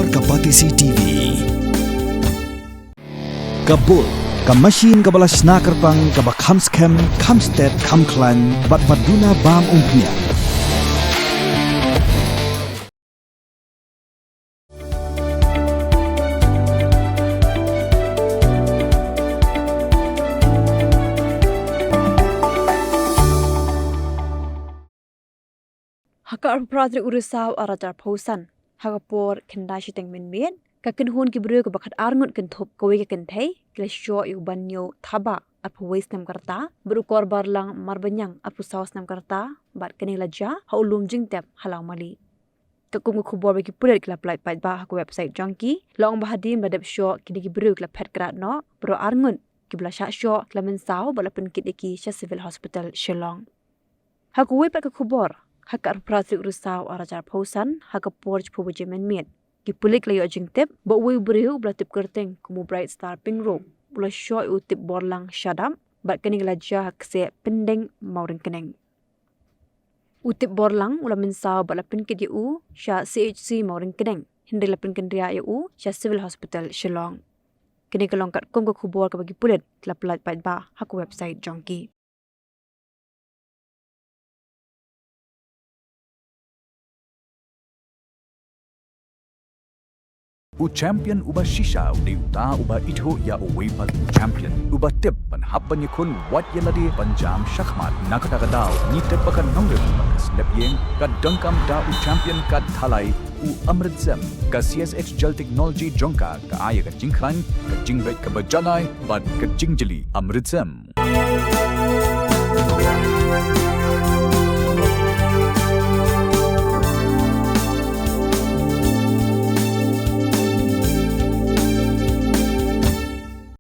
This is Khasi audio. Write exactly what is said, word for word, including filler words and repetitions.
Ka Batesi T V. Ka Bull, ka machine kaba la shna kyrpang, kaba kham skhem, kham stet, kham khlaiñ, bad ba duna bam umphniang. Ha ka arphew phra tarik u Risaw arhajar arphew san, ha ka por khyndai shiteng mynmiet, ka kynhun ki briew kaba khatar ngut kynthup kawei ka kynthei, ki la shoh ïa u Banñiew Thabah, arphew wei snem ka rta, bad u Korbarlang Marbaniang, arphew saw snem ka rta, bad kane ka la jia ha u lum Jingtep ha Lawmali. Katkum ka khubor ba ki pulit ki la pyllait paidbah ha ka website jong ki, la ong ba hadien ba la dep shoh kine ki briew ki la phet krad noh, bad ar ngut kiba la shah shoh ki la mynsaw bad la pynkit ïa ki sha Civil Hospital Shillong. Ha kawei pat ka khubor, ha ka arphew phra tarik u Risaw arhajar arphew san, ha ka por shiphew baje mynmiet, ki pulit ki la ïoh jingtip ba uwei u briew uba la tip kyrteng kum u Bright Star Pyngrope u la shoh ïa u Tipborlang Shadap, bad kane ka la jia ha kseh Pyndeng Mawryngkneng. U Tipborlang u la mynsaw bad la pynkit ïa u sha C H C Mawryngkneng, hynrei la pynkynriah ïa u sha Civil Hospital Shillong. Kane ka long katkum ka khubor kaba ki pulit ki la pyllait paidbah ha ka website jong ki. U champion uba shisha u dei uta uba ithuh ïa uwei pat u champion. Uba tip ban hap ban ïakhun wat ïa lade ban jam shakhmat. Na kata ka daw ngi tip ba ka nongrim bad ka step ïing ka donkam da u champion ka thalai, u Amrit Zem. Ka C S H Gel Technology jong ka ka ai ïa ka jingkhlaiñ, ka jingbit kaba janai bad ka jingjli. Amrit Zem.